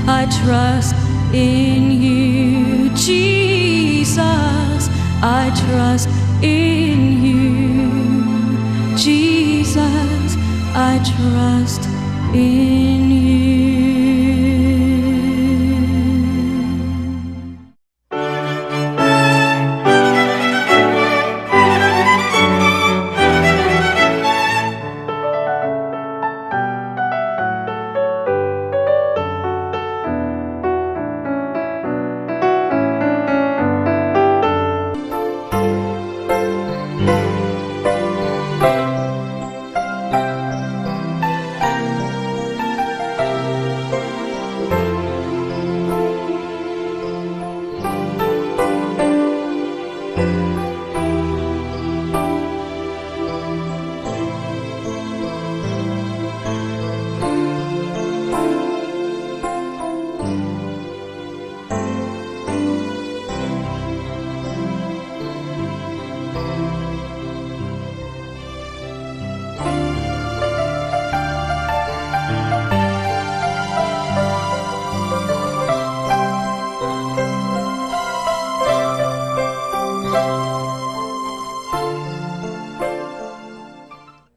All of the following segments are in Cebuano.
I trust in you. Jesus, I trust in you. Jesus, I trust in you.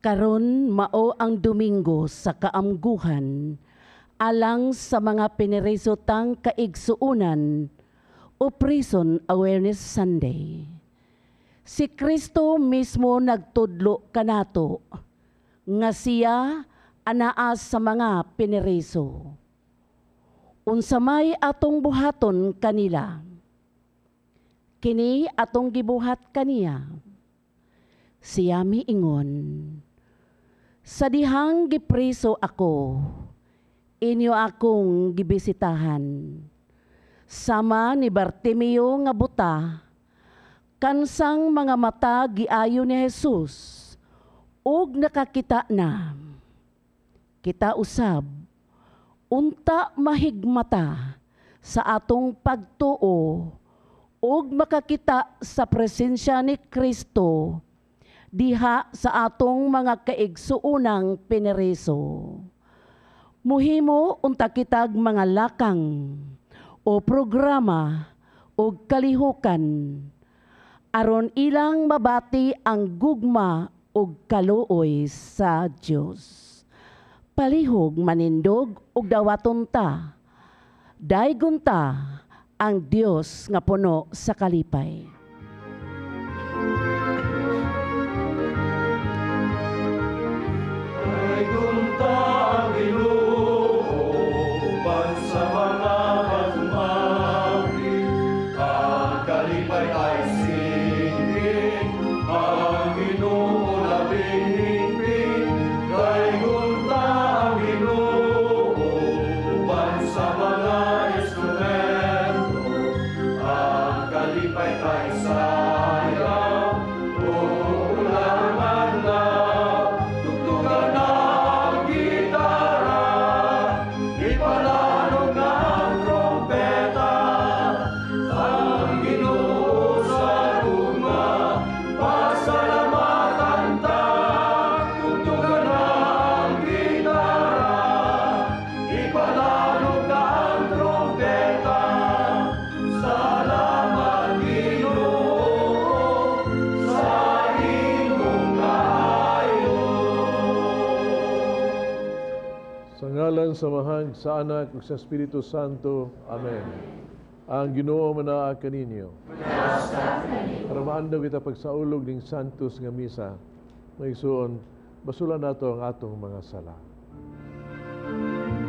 Karon mao ang Domingo sa Kaamguhan alang sa mga piniresotang kaigsuunan o Prison Awareness Sunday. Si Kristo mismo nagtudlo kanato nga siya anaa sa mga pinereso. Unsa may atong buhaton kanila? Kini atong gibuhat kaniya. Siya miingon, "Sa dihang gipriso ako, inyo akong gibisitahan." Sama ni Bartimeo nga buta, kansang mga mata giayo ni Jesus ug nakakita na. Kita usab, unta mahigmata sa atong pagtuo ug makakita sa presensya ni Kristo diha sa atong mga kaigsuonang pinereso. Muhimo unta kitag mga lakang o programa o kalihukan aron ilang mabati ang gugma ug kaluoy sa Dios. Palihog manindog ug dawaton ta. Daygon ta ang Dios nga puno sa kalipay. Daygon ta ang Ginoo uban sa mga pagmamit. Ang kalipay ay singgit, ang Ginoo labing higpit. Daygon ta ang Ginoo uban sa mga instrumento. Ang kalipay kay sayaw, ulang adlaw. Tugtugan ang gitara, ipalanog ang trompeta. Ang Ginoo sa gugma, pasalamatan ta. Tugtugan ang gitara, ipalanog ang trompeta. Salamat, Ginoo, sa imong kaayo. Sa ngalan sa Amahan, sa Anak, ug sa Espiritu Santo. Amen. Ang Ginoo manaa kaninyo. Para maandaw kita pagsaulog ning Santos nga misa, mga igsoon, basulan nato ang atong mga sala. Amin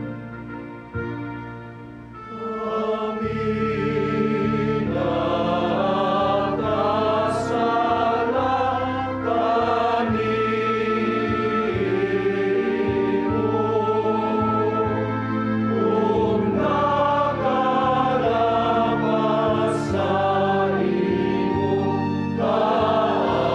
kanimo ug nakalapas sa imong kaayo.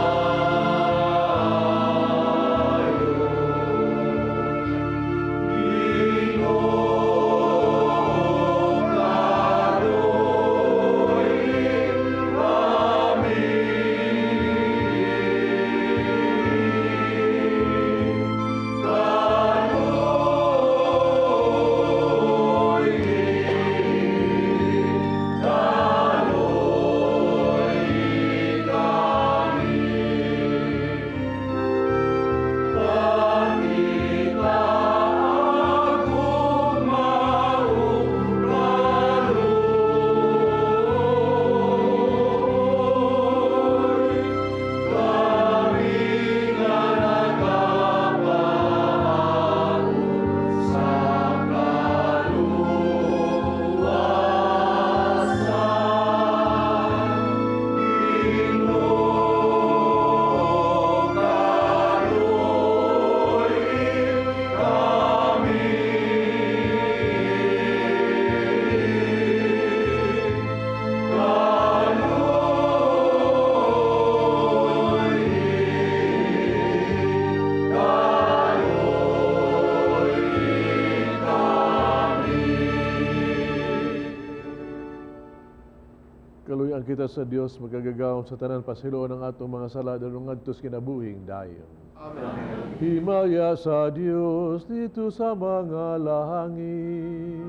kita sa Dios makagagahom sa tanan, pasayloon ang atong mga sala aron ngadto sa kinabuhing dayon. Amen. Himaya sa Dios didto sa mga langit.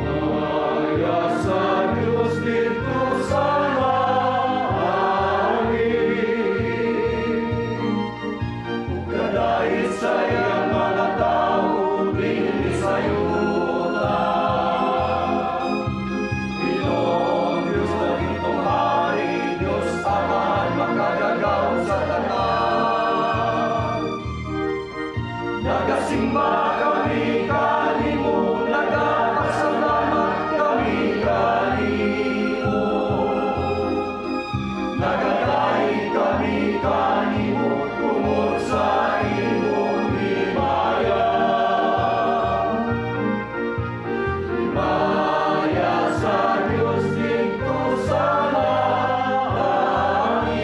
Himaya sa Diyos didto sa langit. Ug kadait sa iyang mga tawo dinhi sa yuta. Ginoong Diyos dagitong hari, Diyos Amahan, makagagahom sa tanan. Nagasimba kami kanimo, nagapasalamat kami kanimo. Nagadaig kami kanimo, tungod sa imong himaya. Himaya sa Diyos didto sa langit.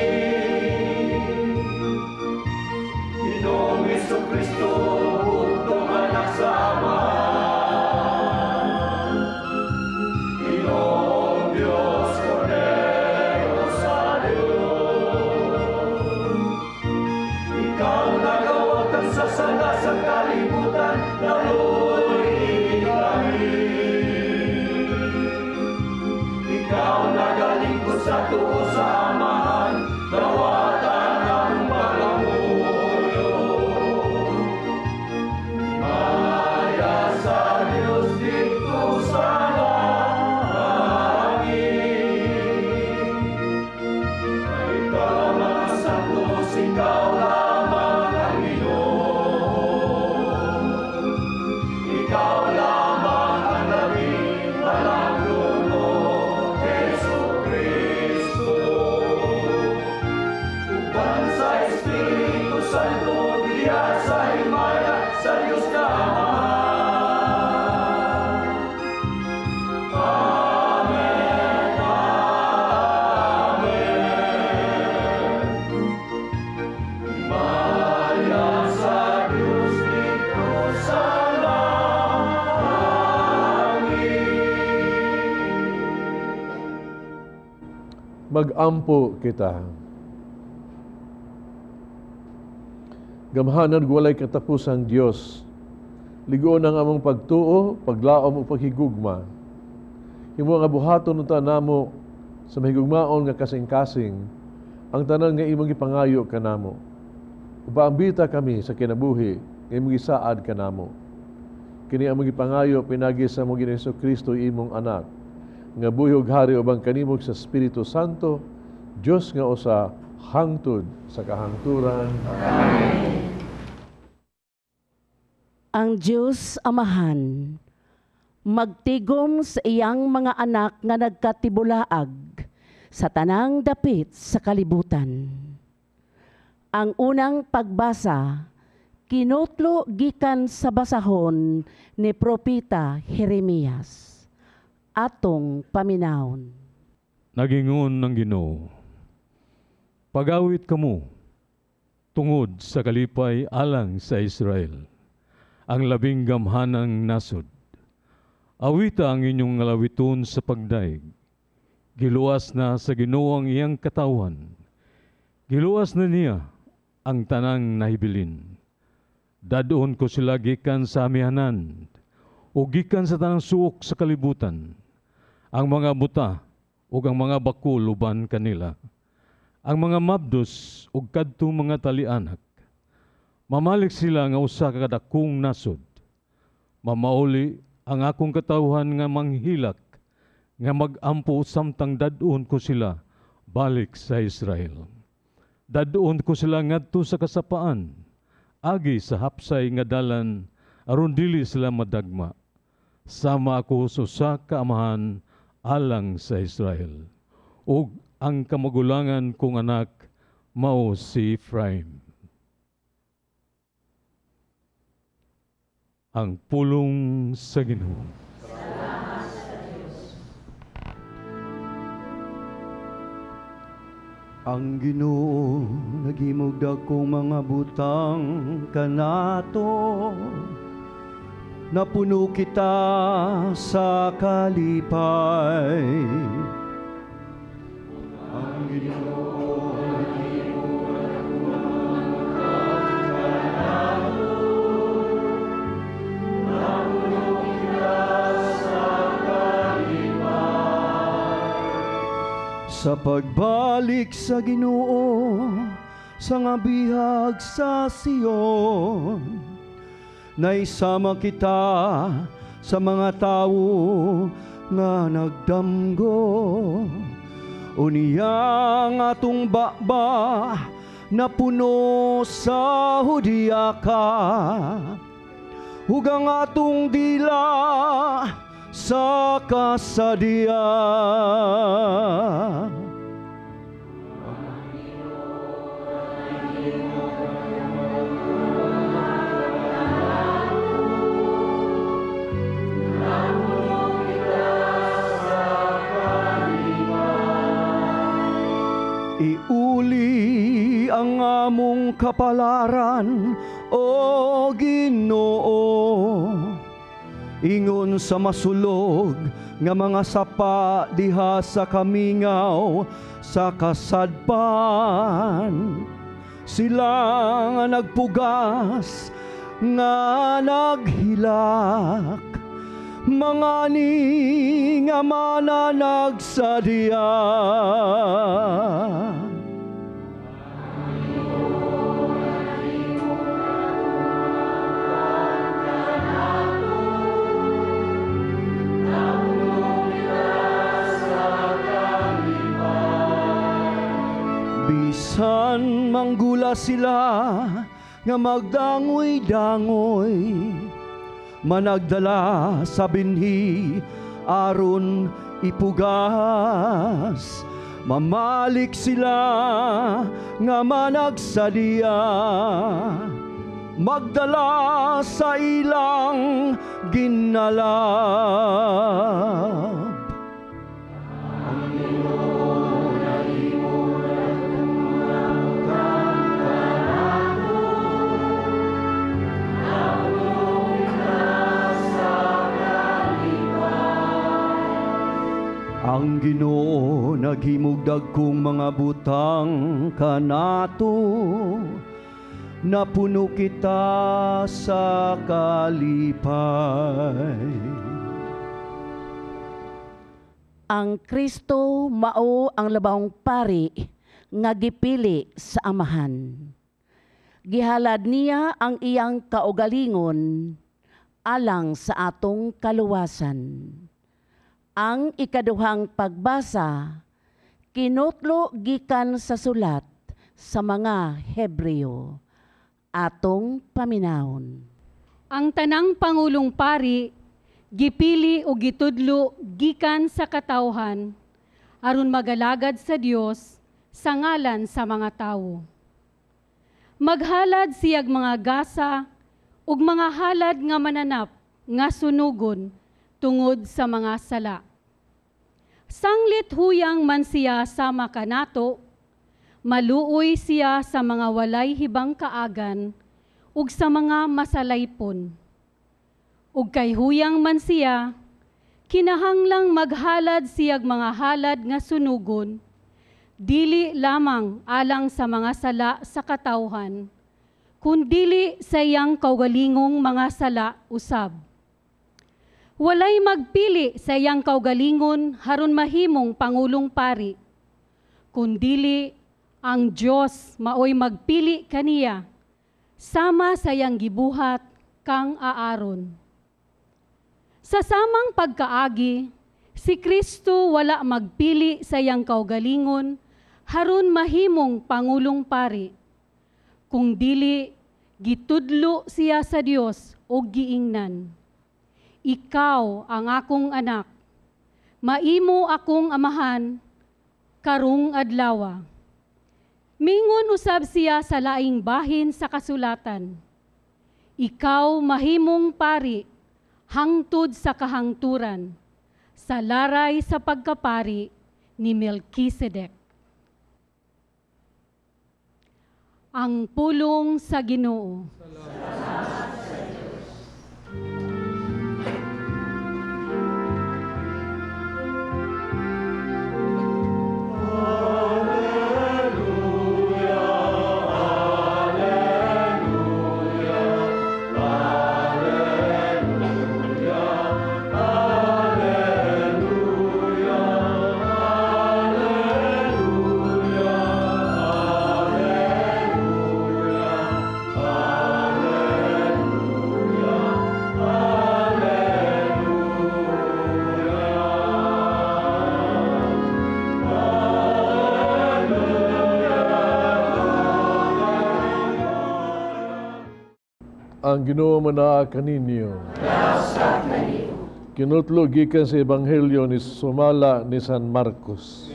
Ginoong Kristo, bugtong anak sa Amahan. Ginoong Diyos, Kordero sa Diyos. Ikaw nagawagtang sa sala sa kalibutan, naluoy kami. Ikaw nagalingkod sa tuo sa Amahan, dawata ang pangamuyo. Himaya sa Diyos didto sa langit. Ikaw lamang ang santos, ikaw lamang ang Ginoo. Ikaw lamang ang labing halangdon, Hesu Kristo. Uban sa Espiritu Santo, diha sa himaya sa Diyos na Amahan. Amen. Amen. Himaya sa Diyos didto sa langit. Magampo kita. Gamhanan walay katapusang Dios, lig-on ang among pagtuo, paglaom ug paghigugma. Himo nga buhaton unta namo sa mahigugmaon nga kasing-kasing ang tanan nga imong gipangayo kanamo. Upaambita kami sa kinabuhi nga imong gisaad kanamo. Kini among gipangayo pinaagi sa among Ginoong Kristo, imong anak, nga buhi ug hari uban kanimo sa Espiritu Santo, Dios nga usa hangtod sa kahangturan. Amen. Ang Diyos Amahan magtigom sa iyang mga anak nga nagkatibulaag sa tanang dapit sa kalibutan. Ang unang pagbasa kinutlo gikan sa basahon ni Propeta Jeremias. Atong paminawon. Nagingon ang Ginoo, "Pagawit kamo tungod sa kalipay alang sa Israel, ang labing gamhanang nasod. Awita ang inyong alawiton sa pagdaig. Giluwas na sa Ginoo ang iyang katawhan. Giluwas na niya ang tanang nahibilin. Dad-on ko sila gikan sa amihanan o gikan sa tanang suok sa kalibutan. Ang mga buta ug ang mga bakul uban kanila. Ang mga mabdos ug kadtong mga talianak. Mamalik sila nga usa ka kadakong nasod. Mamauli ang akong katawhan nga manghilak, nga magampo samtang dad-on ko sila balik sa Israel. Dad-on ko sila ngadto sa kasapaan, agi sa hapsay nga dalan, aron dili sila madagma. Sama ako sa usa ka amahan alang sa Israel. Ug ang kamagulangan kong anak mao si Ephraim." Ang pulong sa Ginoo. Ang Ginoo naghimog dagkong mga butang kanato. Napuno kita sa kalipay. Ang Ginoo naghimog dagkong kanato. Napuno kita sa kalipay. Sa pagbalik sa Ginoo sa nga bihag sa Sion, naisama kita sa mga tawo nga nagdamgo. Unya ang atong baba napuno sa hudyaka ug ang atong dila sa kasadya. Iuli ang among kapalaran, O Ginoo. Ingon sa masulog nga mga sapa diha sa kamingaw sa kasadpan. Sila nga nagpugas, nga naghilak, mga ni nga mananagsadya. Bisan manggula sila nga magdangoy-dangoy, managdala sa binhi aron ipugas, mamalik sila nga managsadya, magdala sa ilang ginalab. Ang Ginoo naghimog dagkong mga butang kanato. Napuno kita sa kalipay. Ang Kristo mao ang labawong pari nga gipili sa Amahan. Gihalad niya ang iyang kaugalingon alang sa atong kaluwasan. Ang ikaduhang pagbasa kinutlo gikan sa sulat sa mga Hebreo. Atong paminawon. Ang tanang pangulong pari gipili o gitudlo gikan sa katawhan aron magalagad sa Dios sa ngalan sa mga tawo. Maghalad siyag mga gasa ug mga halad nga mananap nga sunugon tungod sa mga sala. Sanglit huyang man siya sama kanato, maluoy siya sa mga walay hibang kaagan ug sa mga masalaypon. Ug kay huyang man siya, kinahanglang maghalad siyag mga halad nga sunugon, dili lamang alang sa mga sala sa katawhan, kundili sa iyang kaugalingong mga sala usab. Walay magpili sa iyang kaugalingon haron mahimong pangulong pari, kundili ang Dios maoy magpili kaniya sama sa iyang gibuhat kang Aaron. Sa samang pagkaagi, si Kristo wala magpili sa iyang kaugalingon haron mahimong pangulong pari, kung dili gitudlo siya sa Dios og giingnan. Ikaw ang akong anak, maimo akong amahan karong adlawa. Mingon usab siya sa laing bahin sa kasulatan. Ikaw mahimong pari hangtod sa kahangturan, sa laray sa pagkapari ni Melchizedek. Ang pulong sa Ginoo. Ang Ginoo manaa kaninyo. Kinutlo gikan sa Ebanghelyo ni sumala ni San Marcos.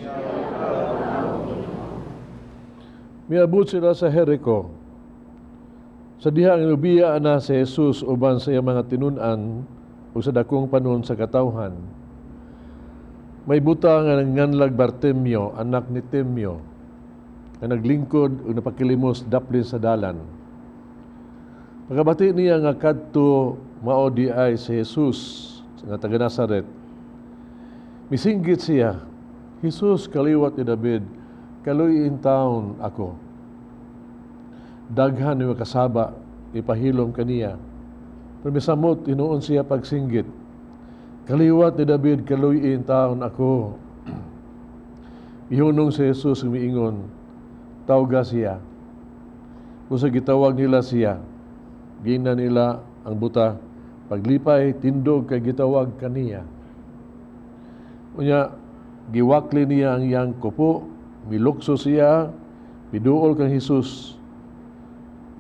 Miabot sila sa Jericho. Sa diha nga ubiya na si Jesus uban sa iyang mga tinun-an ug sa dakong panon sa katawhan. May buta nga nanganlag Bartimeo, anak ni Timeo, nga naglingkod ug napakilimos daplin sa dalan. Pagkabati niya nga kadto mao di ay si Jesus nga taga Nazaret, misinggit siya, "Jesus, kaliwat ni David, kaluy-i intawon ako." Daghan ni kasaba ipahilom kaniya. Pero misamot hinuon siya pagsinggit, "Kaliwat ni David, kaluy-i intawon ako." Ihunong si Jesus, umiingon, "Tawga siya." Busa gitawag nila siya. Giingnan nila ang buta, "Paglipay, tindog kay gitawag kaniya." Unya, giwakli niya ang iyang kupo, milukso siya, miduol kang Jesus.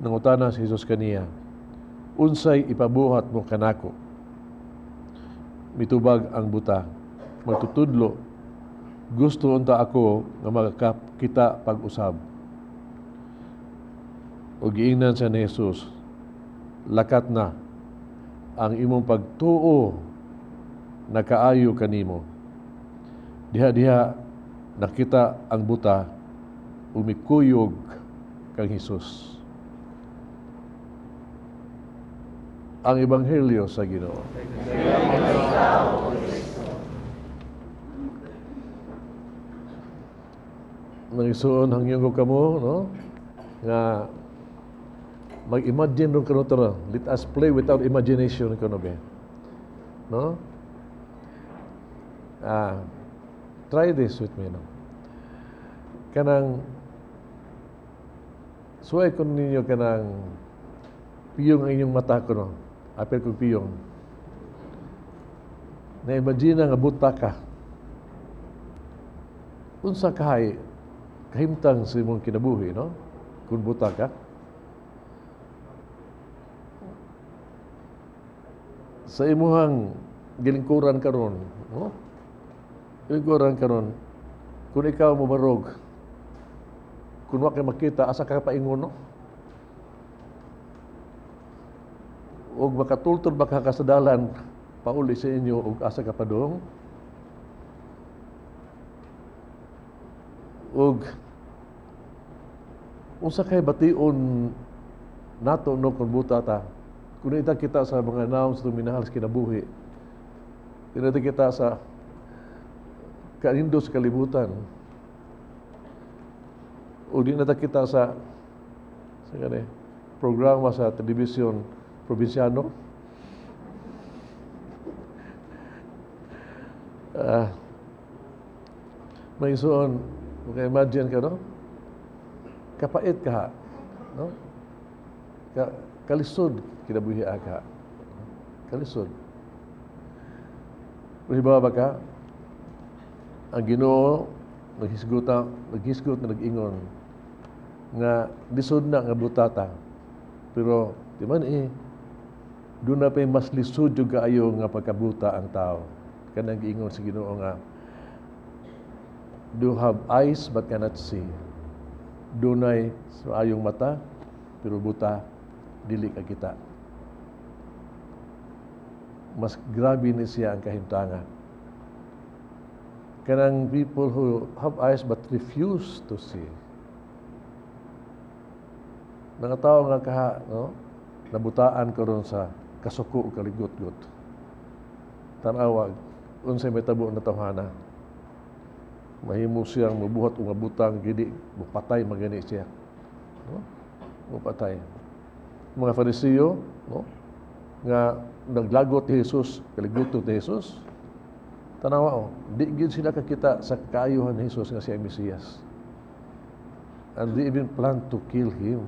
Nangutana si Jesus kaniya, "Unsay ipabuhat mo kanako?" Mitubag ang buta, "Magtutudlo, gusto unta ako nga makakita pag-usab." O giingnan siya ni Jesus, "Lakat na, ang imong pagtuo nakaayo kanimo." Diha-diha nakita ang buta, umikuyog kang Jesus. Ang Ebanghelyo sa Ginoo. Mga igsoon, hangyo ko kamo, no? Nga mag-imagine ron kano tara. Let us play without imagination kano be. No? Try this with me, no? Kanang suway ko ninyo kanang piyong ang inyong mata ko, no? Apil kong piyong. Na-imagine nga buta ka. Unsa kahay kahimtang sa imong kinabuhi, no? Kung buta ka. Sa imuhang gilingkuran karon, no? Gilingkuran karon, kung ikaw mobarog, kung wa kay makita, asa ka paingon, no? Og makatultol ba ka kasadalan pauli sa inyo og asa ka padung? Og unsa kay bation nato, no, kung buta ta? Kung ita kita sa mga naong sa minahal sa kinabuhi, tinata kita sa kanindo sa kalibutan, o di nata kita sa kani, programa sa telebisyon probinsyano. Mga igsoon, maka-imagine ka, no? Kapait ka, no? Kalisod kinabuhi ka. Kalisod. Pero ba ka? Ang Ginoo naghisgot na nag-ingon nga lisod na nga butata. Pero di man doon na pa'y mas lisod yung kaayo nga pagkabuta ang tao. Kanang giingon sa Ginoo nga do have eyes but cannot see. Dunay sa ayong mata pero buta dili ka kita. Mas grabe ni siya ang kahimtanga. Kanang people who have eyes but refuse to see. Mga tao nga kaha, no, nabutaan karon sa kasuko ug kaligot-got. Tan-awa unsay mahitabo na tawhana. Mahimo siyang mabuhat og mabutang gidi, mupatay magani siya. No? Mupatay. Mga Fariseo, no, nga naglagot ni Jesus, kaligutot ni Jesus. Tanawa oh, di gyud sila kakita sa kaayuhan ni Jesus nga siya ang Mesiyas. And they even plan to kill him.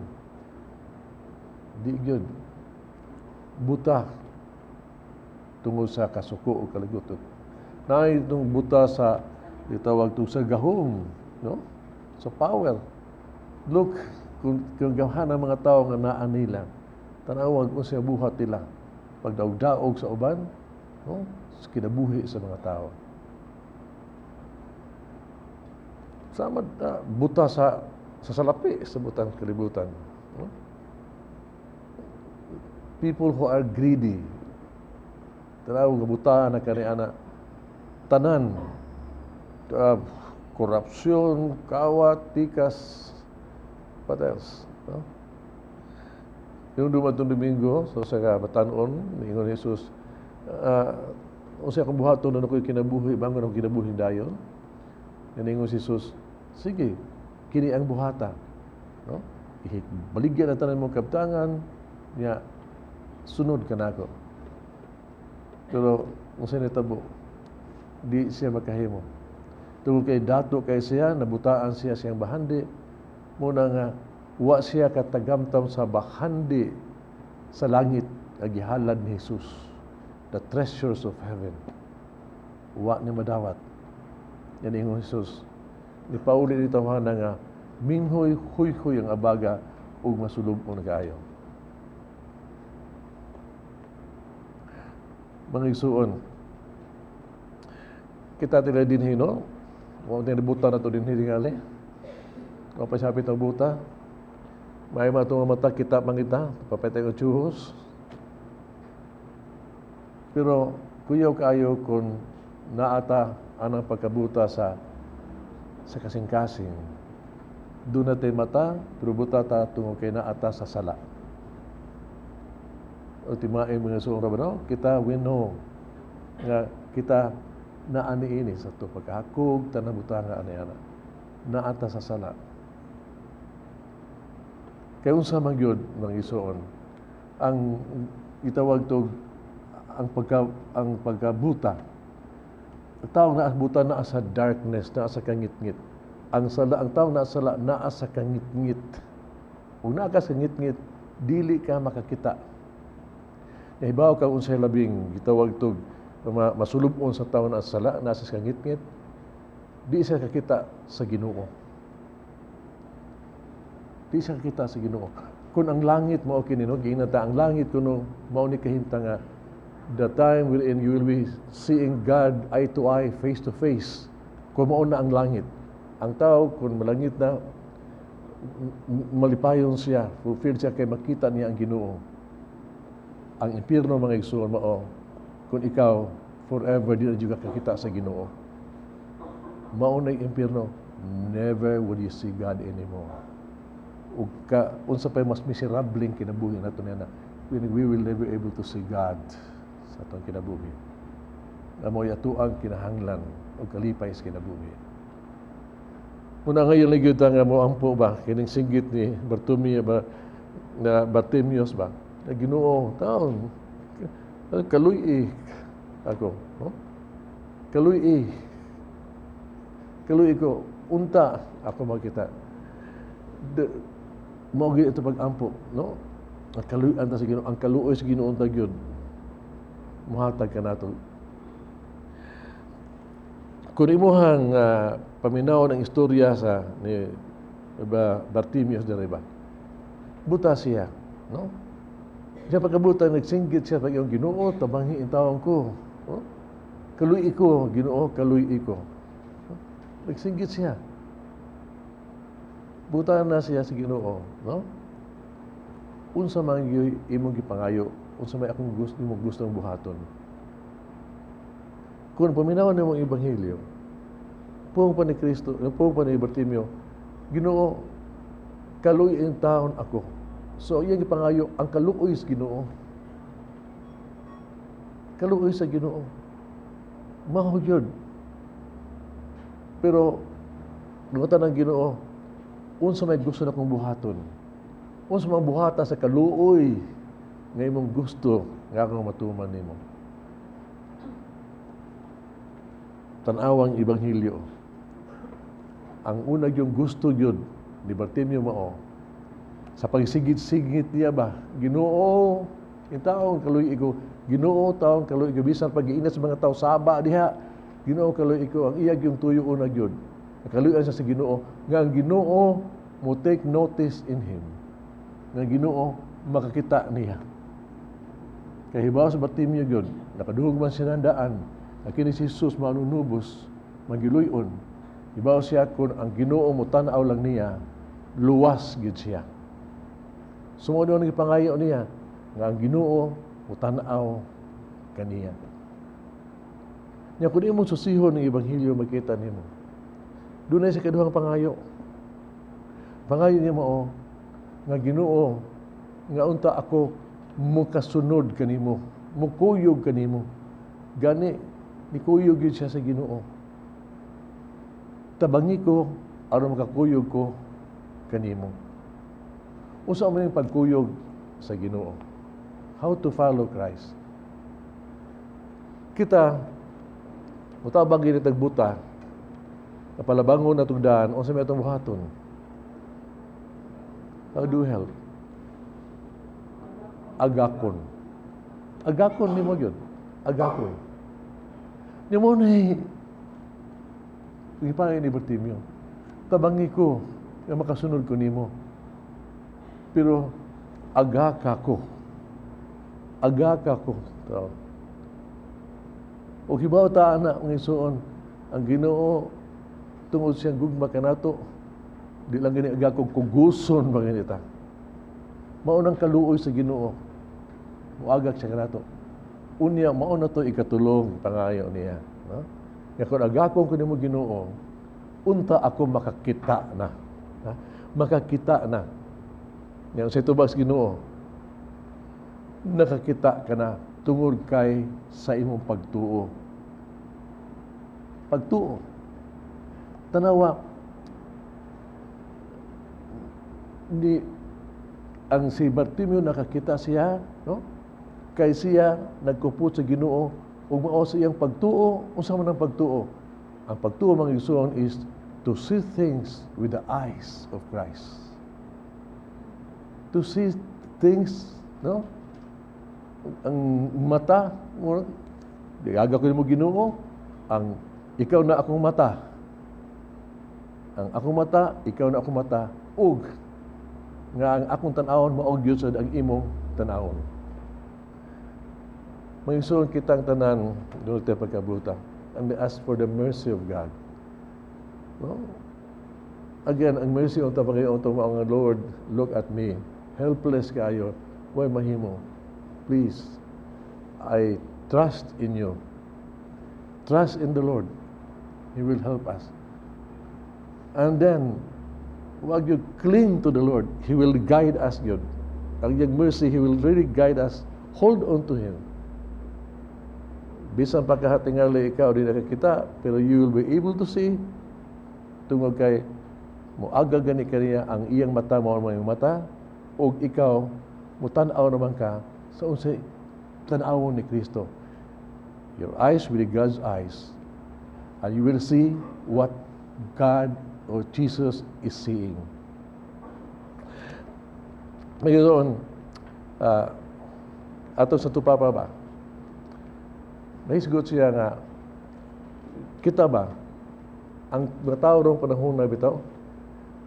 Di gyud. Buta tungod sa kasuko o kaligutot. Naay itong buta sa gitawag to sa gahom, no? Sa power. Look, kung gamhan ang mga tao nga naa nila, tanawag kung siya buhat nila, pagdaog-daog sa uban, no, sa kinabuhi sa mga tao. Sama buta sa salapi sa butang kalibutan. No? People who are greedy, tanaw nga buta na kani ana tanan, korupsyon, kawat, tikas, what else? No? Yung dumatong Domingo, so sa batanon, niingon ni Jesus, "Unsa akong buhaton na ako'y kinabuhi, bangon akong kinabuhi dayon?" Niingon si Jesus, "Sige, kini ang buhata. No? Baligya na tanan mong kabtangan, niya, sunod ka nako." Pero, unsa nitabo, di siya makahimo. Tungod kay dato kay siya, nabutaan siya siyang bahandi, muna nga, wa siya katagamtam sa bahandi sa langit nga gihalad ni Jesus, the treasures of heaven. Wa ni madawat. Yan ingon Jesus. Ni pauli ni tawhana nga minghoy huy-huy ang abaga ug masulub-on kaayo. Mga igsuon, kita tila dinhi, no? Wa man buta na to dinhi tingali. Wa pa sapit ang buta. May mga itong mata, kita mangita, papatay og tsuhos. Pero kuyaw kaayo kung naata anang pagkabuta sa kasing-kasing. Doon natin mata, pero buta ta tungod kay naata sa sala. O timae mga suong rabano, kita we know nga kita naani ini sa to pagkahakog, tanang buta nga ani ana. Naata sa sala. Kay unsa man gyud mga igsoon, ang gitawag tog ang pagkabuta. Ang tao naa buta naa sa darkness, naa sa kangitngit. Ang sala, ang tao naa sala naa sa kangitngit. Ug naa ka sa kangitngit, dili ka makakita. Nahibaw ka unsay labing gitawag tog masulub-on sa tao naa sa sala, naa sa kangitngit, di siya kakita sa Ginoo. Di siya kakita sa Ginoo. Kung ang langit mao kini, no, giingnan ta ang langit kuno mao ni kahimtang nga the time wherein you will be seeing God eye to eye, face to face. Kung mao na ang langit. Ang tao, kung malangit na, malipayon siya, fulfilled siya kay makita niya ang Ginoo. Ang impierno, mga igsoon, mao kung ikaw forever di na jud ka kakita sa Ginoo. Mao na impierno, never will you see God anymore. Ug ka unsa pay mas miserableng kinabuhi nato niya na when we will never able to see God sa atong kinabuhi. Na mo'y atoang kinahanglan og kalipay sa kinabuhi. Muna ngayon lagi ta nga mo ampo ba kining singgit ni Bartimeo ba na Bartimius ba na, "Ginoo, taon kaluy ako, no? Kaluy kaluy ko, unta ako makita." Mao gyud ito pag-ampo, no? Ang kaluy-an ta sa Ginoo, ang kaluoy sa Ginoo ta gyud mohatag kanato. Kung imuhang paminaw ng istorya sa ni ba Bartimius diri ba, buta siya, no? Siya pagkabuta, nagsinggit siya pag iyong, "Ginoo, tabangi intawon ko, no? Kaluy ko, Ginoo, kaluy ko." No? Nagsinggit siya. Buta na siya sa Ginoo, no? "Unsa man gyud imong gipangayo? Unsa may akong gusto imong gustong buhaton?" Kung paminawan nimo ang ebanghelyo, puong pa ni Kristo, puong pa ni Bartimeo, "Ginoo, kaluy taon ako." So iyang gipangayo ang kaluoy sa Ginoo. Kaluoy sa Ginoo. Mao gyud. Pero lungutan ng Ginoo, unsa may gusto na kong buhaton? Unsa man buhata sa kaluoy nga imong gusto nga akong matuman nimo? Tan-awang ebanghelyo. Ang una yung gusto gyud ni Bartimeo mao sa pagsigit-sigit niya ba, "Ginoo, taon kaluy ko, Ginoo, taon kaluy ko," bisan pag sa mga tao saba diha, "Ginoo, kaluy ko." Ang iya yung tuyo una gyud, nakaluyan siya sa Ginoo, nga ang Ginoo mo take notice in him, nga ang Ginoo makakita niya. Kay hibaw sa Bartimeo gyud, nakaduhog man siya ng daan, nga kini si Jesus manunubos, magiluyon. Hibaw siya kung ang Ginoo mo tan-aw lang niya, luwas gyud siya. Sumunod ang gipangayo niya nga ang Ginoo mo tan-aw kaniya. Nya kung imong susihon ng ebanghelyo, makita nimo. Dunay sa kaduhang pangayo. Pangayo niya mao nga, "Ginoo, nga unta ako mukasunod kanimo, mukuyog kanimo." Gani nikuyog gyud siya sa Ginoo. "Tabangi ko aron makakuyog ko kanimo." Unsa man yung pagkuyog sa Ginoo? How to follow Christ? Kita mutabang gini tagbuta, napalabangon na tugdaan, unsa may atong buhaton? How do we help? Agakon. Agakon nimo gyud. Agakon. Nimo na gipangay ni Bartimeo. "Tabangi ko nga makasunod ko nimo. Pero agaka ko. Agaka ko." Tao. O hibaw ta ana, mga igsoon, ang Ginoo, tungod siyang gugma kanato, di lang gani agakog, kuguson ba gani ta. Mao nang kaluoy sa Ginoo. Muagak siya kanato. Unya mao na to ikatulong pangayo niya, no? Nga kung agakon ko nimo, Ginoo, unta ako makakita na. Ha? Makakita na. Nga sa tubag sa Ginoo, "Nakakita ka na tungod kay sa imong pagtuo." Pagtuo. Tanawa ni ang si Bartimeo, nakakita siya, no? Kay siya nagkupot sa Ginoo ug mao sa iyang pagtuo. Unsa man ang pagtuo? Ang pagtuo, mga igsoon, is to see things with the eyes of Christ. To see things, no? Ang mata, mo diaga ko nimo, Ginoo, ang ikaw na akong mata. Ang akong mata, ikaw na akong mata, ug nga ang akong tan-awon mao gyud sad ang imong tan-awon. Mga igsoon, kitang tanan doon tayo pagkabuta. And we ask for the mercy of God. No? Again, ang mercy unta pagayon unta mao nga, "Lord, look at me. Helpless kayo. Way mahimo. Please, I trust in you." Trust in the Lord. He will help us. And then, wag you cling to the Lord. He will guide us gyud. Ang iyang mercy, He will really guide us. Hold on to Him. Bisan pa kahatingali ikaw di nakakita, pero you will be able to see tungod kay moaga gani kaniya ang iyang mata mao ang mata ug ikaw mutan-aw naman ka sa unsay tan-awon ni Kristo. Your eyes will be God's eyes and you will see what God or Jesus is seeing. Ngayon, ato sa tupapa ba? Nahisgot siya nga, kita ba, ang mga tao rong panahon na bitaw,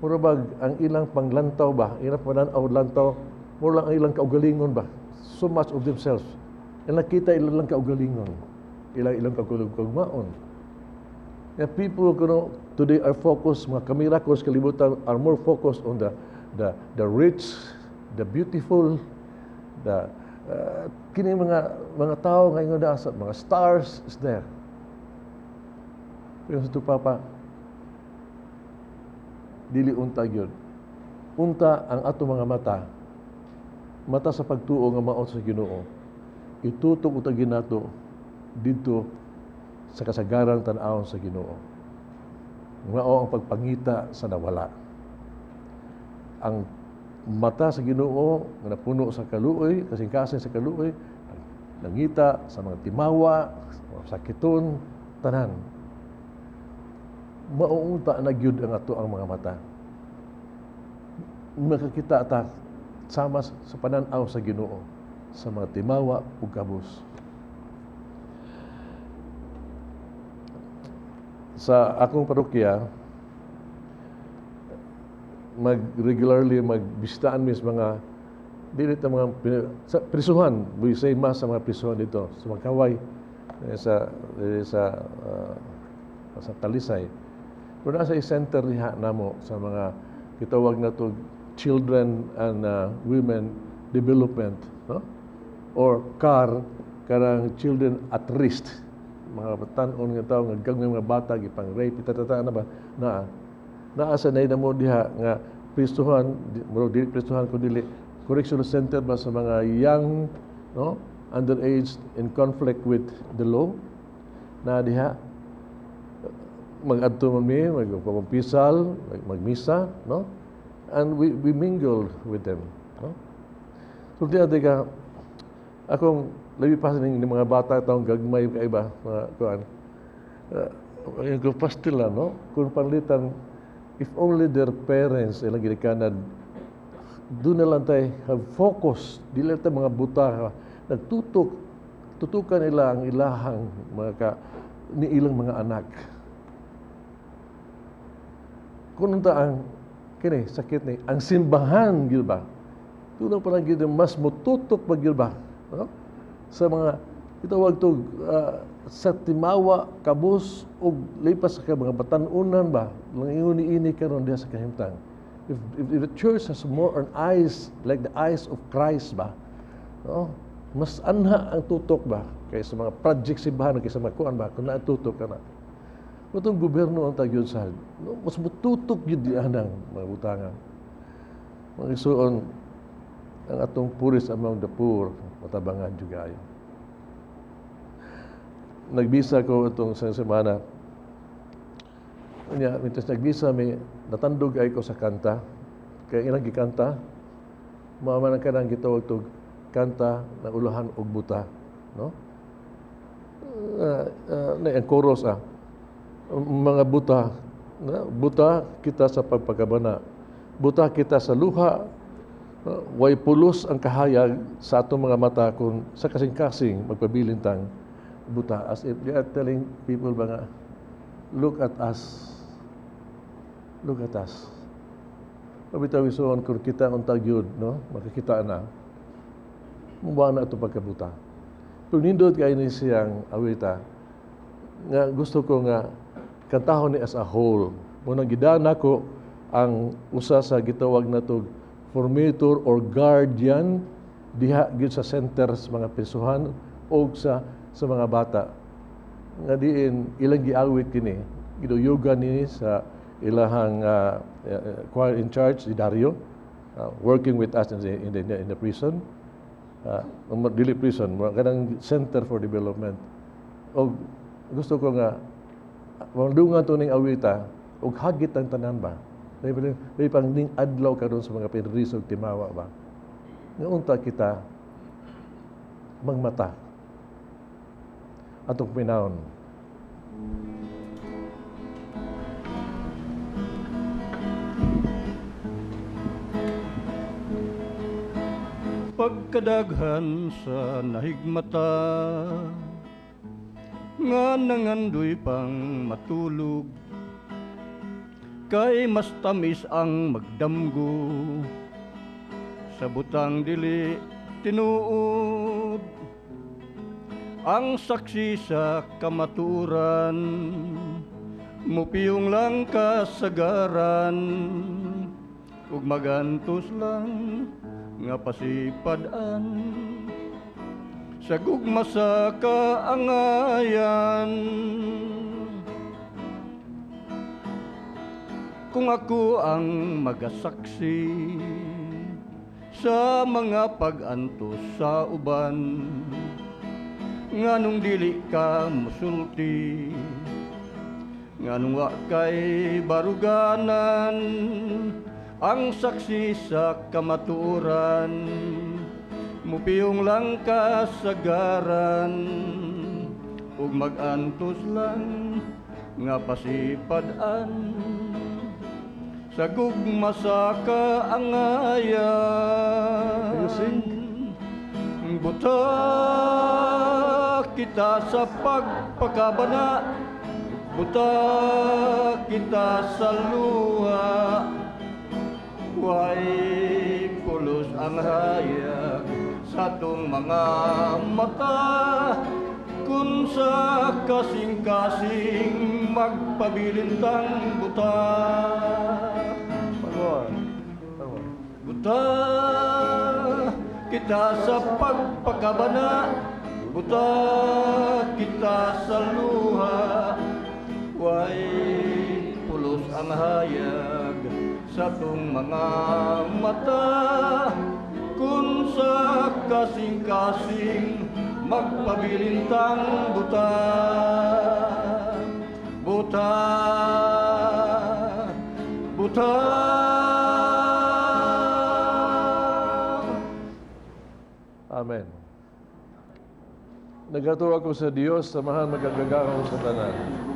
mura bag ang ilang panglantaw ba, ilang pananaw lantaw, mura lang ang ilang kaugalingon ba, so much of themselves. Ilang kita ilang lang kaugalingon, ilang ilang kaugalingon. Yeah, people kuno today are focused, mga kamera ko sa kalibutan are more focused on the rich, the beautiful, the kini mga tao ngayon na sa mga stars is there. Pero sa papa, dili unta gyud. Unta ang ato mga mata Mata sa pagtuo nga mao sa Ginoo. Itutok unta ginato didto sa kasagarang tan-awon sa Ginoo. Mao ang pagpangita sa nawala. Ang mata sa Ginoo nga napuno sa kaluoy, kasing-kasing sa kaluoy, nangita sa mga timawa, sa mga sakiton, tanan. Mauunta na gyud ang ato ang mga mata. Makakita ta sama sa panan-aw sa Ginoo sa mga timawa ug kabus. Sa akong parokya, mag-regularly magbisitaan mis mga dili ta mga sa prisuhan, we say mass sa mga prisuhan dito sa Magkaway, sa Talisay. Pero nasa center diha namo sa mga gitawag na to children and women development, no? Or CAR, karang children at risk, mga batan-on nga tawo nga gagmay mga bata gipang rape, itatata na ba naa naa sa nay namo diha nga prisuhan, murag dili prisuhan kun dili correctional center ba sa mga young, no, underage in conflict with the law na diha. Mag-adto man mi, magpampisal, magmisa, no, and we mingle with them, no. So diha ka akong labi pa ning mga bata taong gagmay kay ba mga kuan, yung ko pastila, no, kung panlitan, if only their parents ilang ginikanan doon na lang tayo have focus, dili ta mga buta nagtutok, tutukan nila ang ilahang mga ka, ni ilang mga anak. Kung unta ang kini sakit ni ang simbahan gyud ba, tulo pa lang gyud mas motutok pa gyud ba, no? Sa mga itawag to sa timawa kabus og lipas sa mga batan-unan ba lang ingon niini karon diha sa kahimtang. If the church has more on eyes like the eyes of Christ ba, no, mas anha ang tutok ba kaysa mga project simbahan, kaysa mga kuan ba, kung naatutok ka na. Itong gobyerno ang tagyod sa, no, mas mututok yun di anang mga butangan. Mga isuon, ang atong poorest among the poor, matabangan juga ayo. Nagbisa ko itong sa semana. Unya, mientras nagbisa, may natandog ay ko sa kanta. Kaya ilang gikanta, mama nang kanang gitawag tog kanta na ulahan og buta, no? Na ang chorus mga buta, na, buta kita sa pagpagabana, buta kita sa luha, way pulos ang kahayag sa atong mga mata kung sa kasing-kasing magpabilin tang buta. As if they are telling people ba nga, look at us, look at us. Mabitaw isuon kung kita ang tagyod, no, makikita na, mubuha na ito pagkabuta. Pero nindot kayo ni siyang awita, nga gusto ko nga kantahon ni as a whole. Munang gidana ko ang usa sa gitawag na to formator or guardian diha gyud sa center sa mga prisuhan o sa mga bata. Nga diin ilang giawit kini, giduyugan nini sa ilahang choir in charge si Dario, working with us in the prison. Dili prison, kanang center for development. Og gusto ko nga mandungan to ning awita og hagit ang tanan ba. Labi pang ning adlaw karon sa mga pinris og timawa ba. Nga unta kita mangmata atong pinahon. Pagkadaghan sa nahigmata nga nangandoy pang matulog, kay mas tamis ang magdamgo sa butang dili tinuod. Ang saksi sa kamaturan mupiyong lang kasagaran, ug magantos lang nga pasipad-an sa gugma sa kaangayan. Kung ako ang magasaksi Sa mga pag-antos sa uban, nganong dili ka musulti, nganong wa kay baruganan ang saksi sa kamatuoran, mupiyong lang kasagaran ug mag-antos lang nga pasipad-an sa gugma sa kaangayan. Can you sing? Buta kita sa pagpakabana, buta kita sa luha, way pulos ang hayag sa atong mga mata, kun sa kasing-kasing magpabilintang buta. One more. One more. Buta kita sa pagpakabana, buta kita sa luha, way pulos ang hayag sa atong mga mata, kun sa kasing-kasing magpabilintang buta. Buta, buta. Amen. Nagatuo ako sa Dios, Amahan makagagahom sa tanan.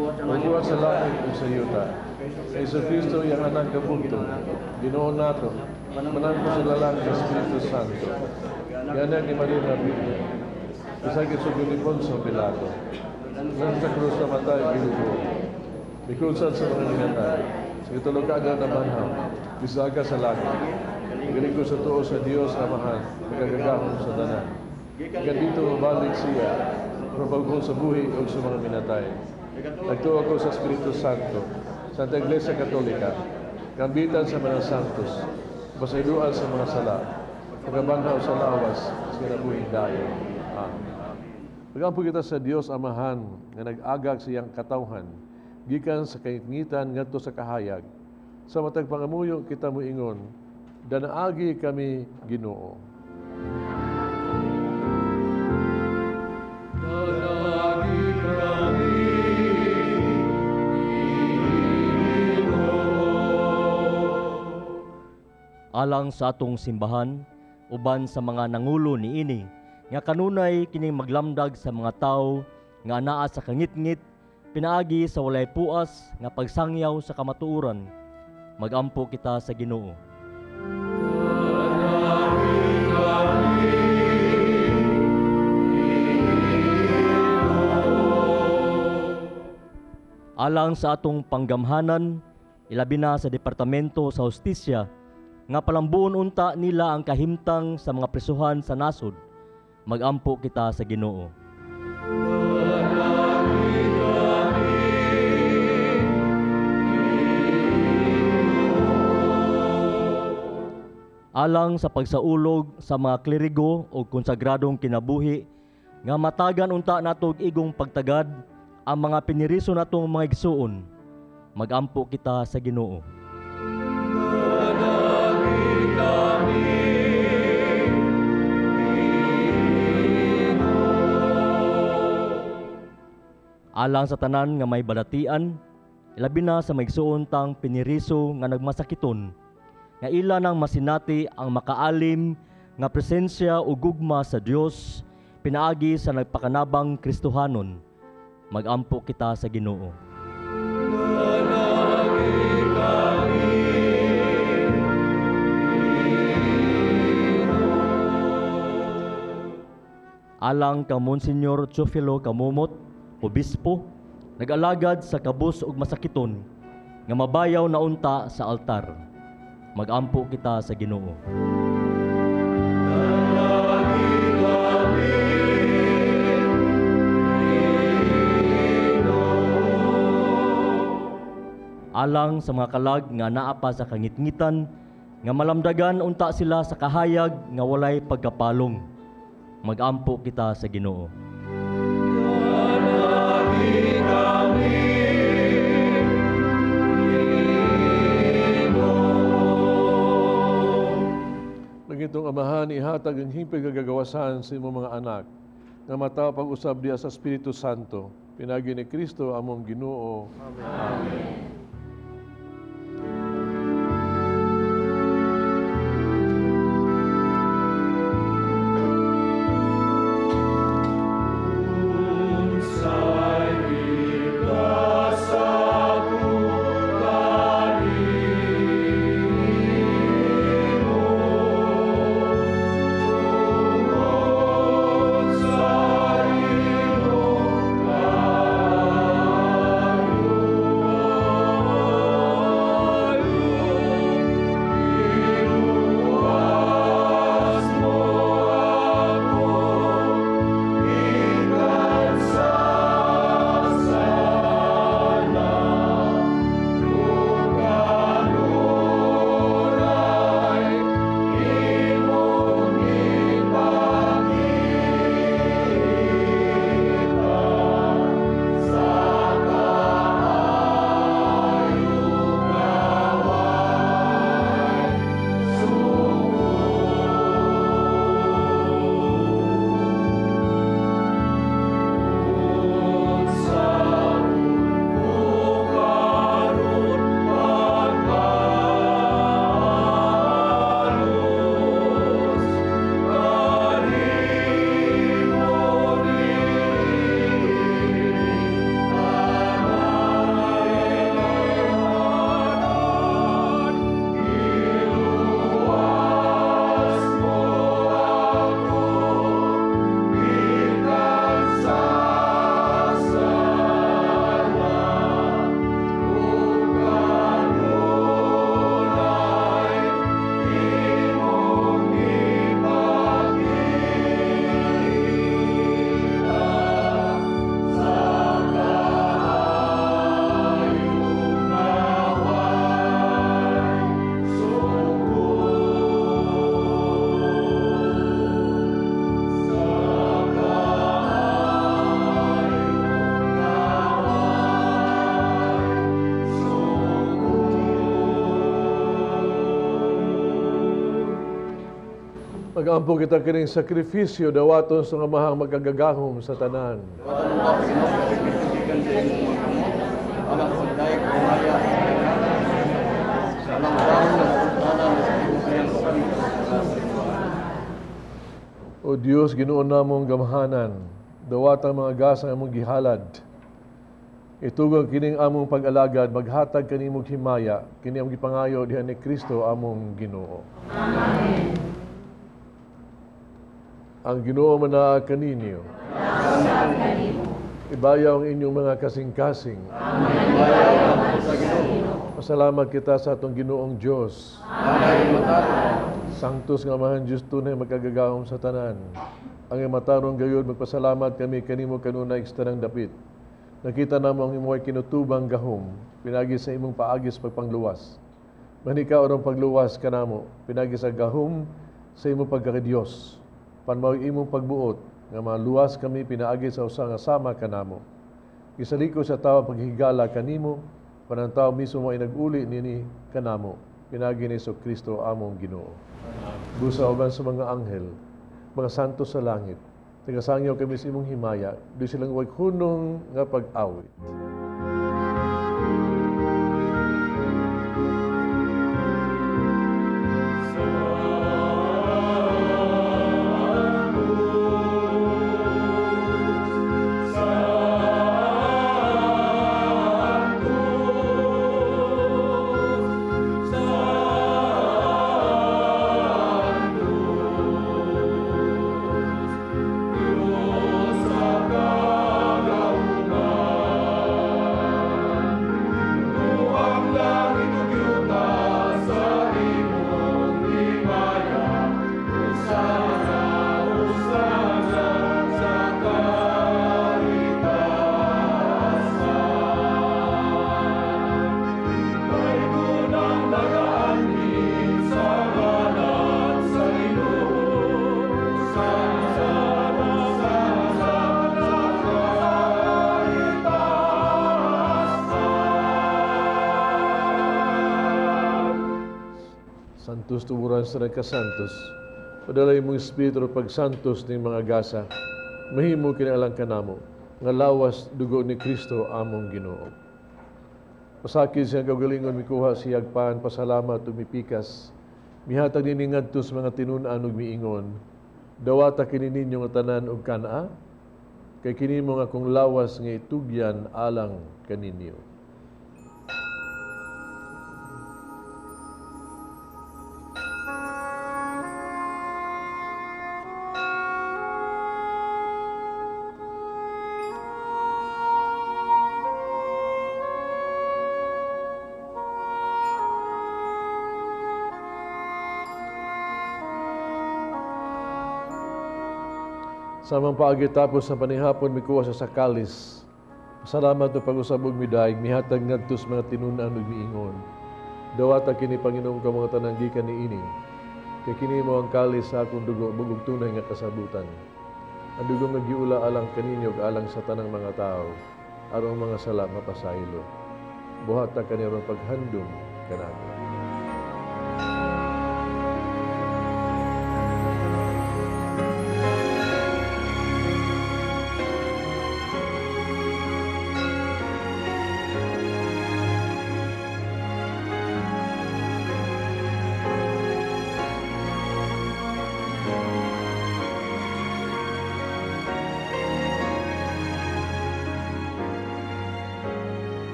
Magbuhat sa langit ug sa yuta. Kay Kristo iyang anak kabugto. Ginoo nato. Manangko sa lalang sa Espiritu Santo. Gianak ni Maria nga Birhen. Bisag sa ni Poncio Pilato. Nang sa krus namatay, gilubong. Mikulsan sa mga ningatay. Sa ikatulo ka adlaw nabanhaw. Misaga sa langit. Nagalig sa tuo sa Dios Amahan, makagagahom sa tanan. Gikan didto mobalik siya, aron sa buhi ug sa mga minatay. Nagtuo ako sa Espiritu Santo, Santa Iglesia Katolika, kaambitan sa mga santos, pasayloan sa mga sala, pagkabanhaw sa lawas, sa kinabuhing dayon. Amen. Magampo kita sa Dios Amahan nga nag-agak sa iyang katawhan, gikan sa kahitngitan ngadto sa kahayag. Sa matag pangamuyo kita moingon, danaagi kami Ginoo. Danaagi kami, Ginoo. Alang sa atong simbahan, uban sa mga nangulo niini, nga kanunay kining maglamdag sa mga tawo nga anaa sa kangitngit, pinaagi sa walay puas nga pagsangyaw sa kamatuoran. Magampo kita sa Ginoo. Danaagi kami, Ginoo. Alang sa atong panggamhanan, ilabi na sa Departamento sa Hustisya, nga palambuon unta nila ang kahimtang sa mga presuhan sa nasod. Magampo kita sa Ginoo. Danaagi kami, Ginoo. Alang sa pagsaulog sa mga klerigo o konsagradong kinabuhi, nga matagan unta natog igong pagtagad ang mga piniriso natong mga igsuon. Magampo kita sa Ginoo. Danaagi kami, Ginoo. Alang sa tanan nga may balatian, ilabi na sa maigsuon tang piniriso nga nagmasakiton, nga ila nang masinati ang makaalim nga presensya o gugma sa Dios pinaagi sa nagpakanabang Kristohanon. Magampo kita sa Ginoo. Danaagi kami, Ginoo. Alang ka Monsignor Teofilo Camomot, Obispo, nag-alagad sa kabus ug masakiton, nga mabayaw na unta sa altar. Magampo kita sa Ginoo. Danaagi kami, Ginoo. Alang sa mga kalag nga naa pa sa kangitngitan, nga malamdagan unta sila sa kahayag nga walay pagkapalong. Magampo kita sa Ginoo. Danaagi kami, Ginoo. Langitong Amahan, ihatag ang hingpit nga gagawasan sa imong mga anak, nga matawo pag-usab diha sa Espiritu Santo. Pinaagi ni Kristo among Ginoo. Amen. Magampo kita kining sakripisyo dawaton sa Amahang magagagahom sa tanan. O Dios, Ginoo namong gamhanan, dawatang mga gasa among gihalad. Itugang kining among pag-alagad, maghatag kanimong himaya, kini among gipangayo diha ni Kristo among Ginoo. Amen. Ang Ginoo manaa kaninyo. Ibayaw ang inyong mga kasing-kasing. Pasalamat kita sa atong Ginoong Dios. Sanctus nga Amahan Dios tunay magkagagahom sa tanan. Ang matarong gayud magpasalamat kami kanimo kanunay sa tanang dapit. Nakita namo ang imong kinutubang gahom pinagi sa imong paagis pagpangluwas. Manika orong pagluwas kanamo pinagi sa gahom sa imong pagkakadiyos. Panmao imong pagbuot nga maluwas kami pinaagi sa usa nga sama kanamo. Gisaliko sa tawo paghigala kanimo, panang tao mismo mo nag-uli nini kanamo. Pinaagi ni Kristo among Ginoo. Busa uban sa mga anghel, mga santo sa langit, tagasangyaw kami sa imong himaya, di silang way hunong nga pag-awit. Santos tuburan sa nagkasantos, Padala imong Espiritu aron pagsantos ning mga gasa. Mahimo kini alang kanamo nga lawas dugo ni Kristo among Ginoo. Pasakit sa iyang kaugalingon, mikuha siyag pan, pasalamat ug mipikas. Mihatag niini ngadto sa mga tinun-an ug miingon, "Dawata kini ninyo nga tanan ug kan-a, kay kini mao ang akong lawas nga itugyan alang kaninyo." Samang paagi tapos sa panihapon, mikuha siya sa kalis. Salamat ug pag-usab ug midayeg, mihatag ngadto sa mga tinun-an ug miingon, "Dawata kini panginom kamo nga tanan gikan niini. Kay kini mao ang kalis sa akong dugo, bag-ug tunay nga kasabutan. Ang dugo nga giula alang kaninyo ug alang sa tanang mga tawo, aron ang mga sala mapasaylo. Buhata kani aron paghandom kanako."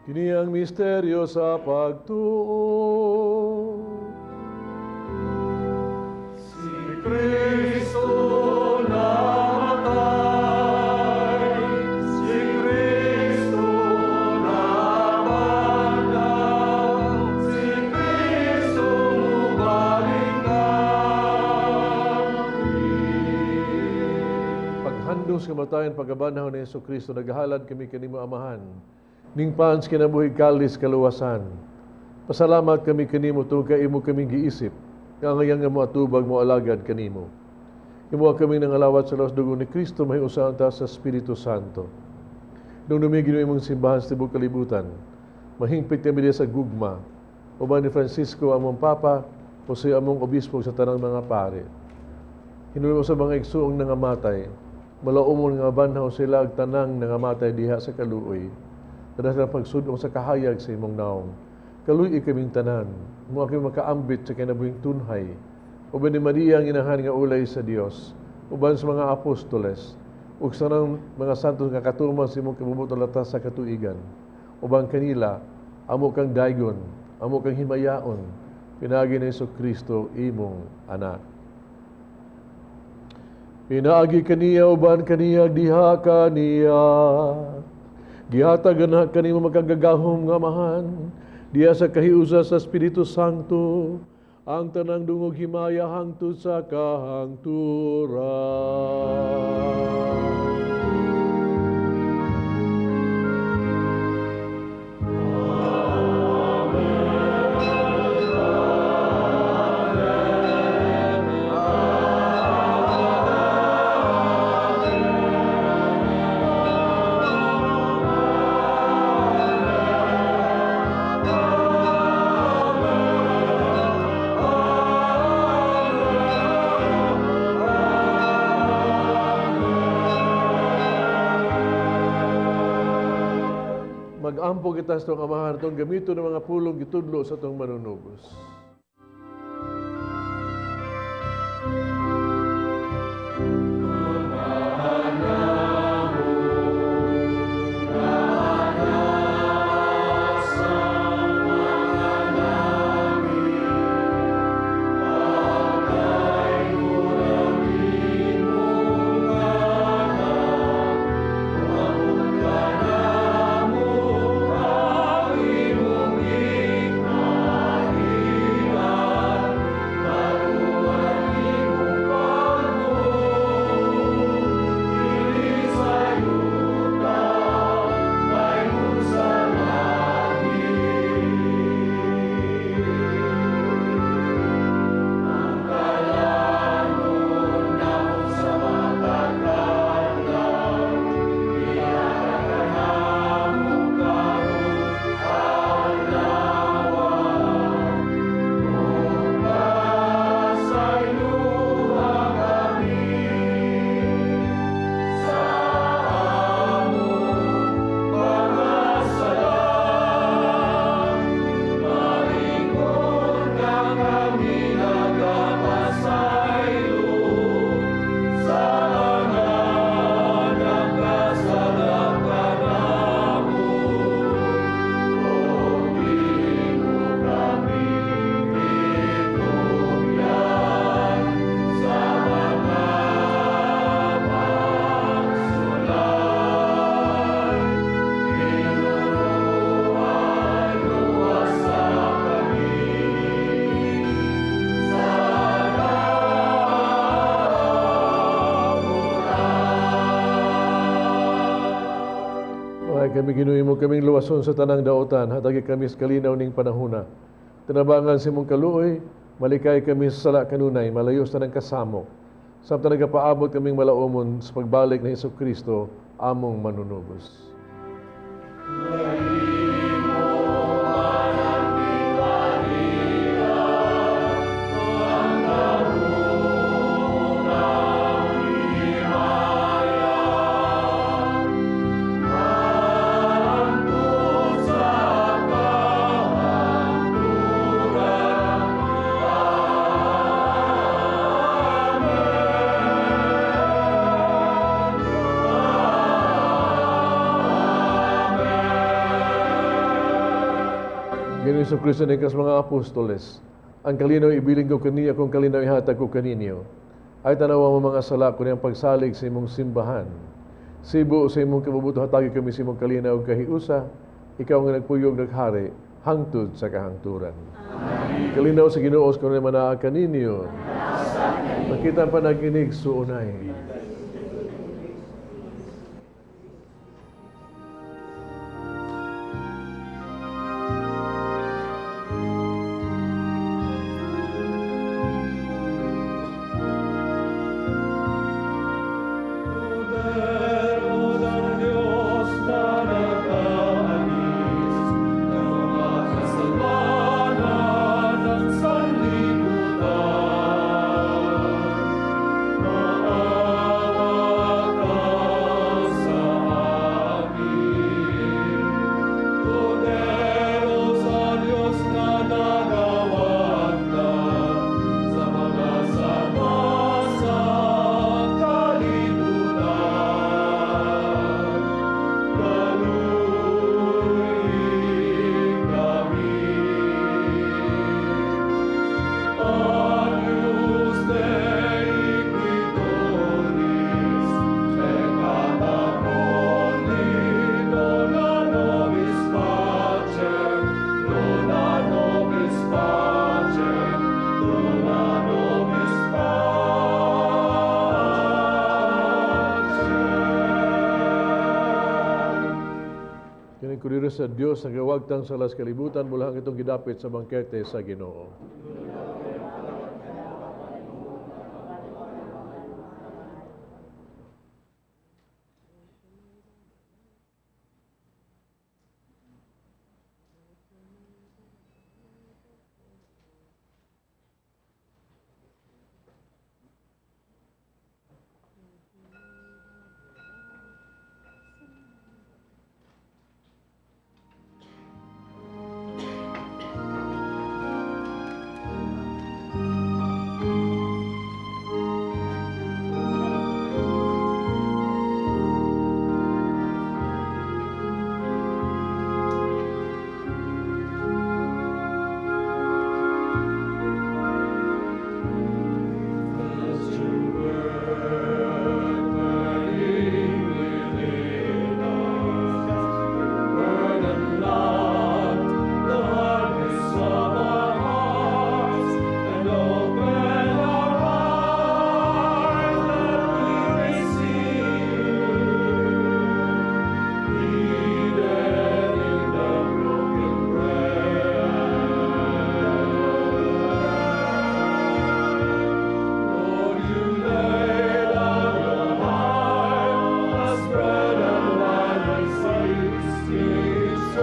Kini ang misteryo sa pagtuo. Si Kristo namatay, si Kristo nabanhaw, si Kristo mubalik na. Paghandom sa kamatayon, pagkabanhaw ni Hesus Kristo, naghalad kami kanimo, Amahan ning pan sa kinabuhi, kalis kaluwasan. Pasalamat kami kanimo tungod kay imo kaming giisip nga angayang nga moatubag, moalagad kanimo. Imo kami nangalawat sa lawas dugo ni Kristo, mahiusa ta sa Espiritu Santo. Dumdumi, Ginoo, imong simbahan sa tibuok kalibutan. Mahingpit kami diha sa gugma. Uban ni Francisco among Papa, o sa among obispo sa tanang mga pare. Hinumdumi sa mga igsuong nangamatay, malaumon nga banhaw sila ug tanang nangamatay diha sa kaluoy. Kada sa pagsudong sa kahayag sa imong naong. Kaluy-i kaming tanan, mo kami makaambit sa kinabuhing tunhay. Uban ni Maria ang inahan nga ulay sa Dios, uban sa mga apostoles, ug sa tanang mga santos nga katuman sa imong kabubut-on latas sa katuigan. Uban kanila, amo kang daygon, amo kang himayaon, pinaagi ni Hesus Kristo imong anak. Pinaagi kaniya, uban kaniya, diha kaniya. Gihatag na kanimo makagagahom nga Amahan, diha sa kahiusa sa Espiritu Santo, ang tanang dungog himaya hangtod sa kahangturan. Mag-ampo kita sa atong Amahan, atong gamiton ang mga pulong gitudlo sa atong Manunubos. Tabangay kami, Ginoo, imo kaming luwason sa tanang daotan, hatagi kami sa kalinaw ning panahuna. Tinabangan sa imong kaluoy, malikay kami sa sala kanunay, malayo sa tanang kasamok. Samtang nagapaabot kaming malaumon sa pagbalik ni Hesus Kristo, among manunubos. Ginoong Hesus Kristo ni kas mga apostoles, ang kalinaw ibilin ko kaniya kung kalinaw ihatag ko kaninyo. Ay tanawa mo mga sala ko niyang pagsalig sa imong simbahan. Sibo sa imong kabubuto hatagi kami sa imong kalinaw ug kahiusa, ikaw nga nagpuyog naghari hangtod sa kahangturan. Amen. Kalinaw sa Ginoo sa kanunay manaa kaninyo. Makita pa naginig suunay. Kordero ng Diyos na nag-aalis ng mga kasalanan ng sanlibutan. Maawa ka sa amin. Kordero sa Diyos na nagawagtang sa mga sala sa kalibutan. Kaluy-i kami. Agnus Dei qui donis peccata mundi, dona nobis pacem, dona nobis pacem, dona nobis pacem. Kining kordero sa Dios nagawagtang sa las kalibutan mula itong gidapit sa bangkete sa Ginoo. Burden not the hardness of our hearts, and open our eyes that we may see you. Hidden in the broken bread. Lord, you laid down your life as bread and wine receive strength to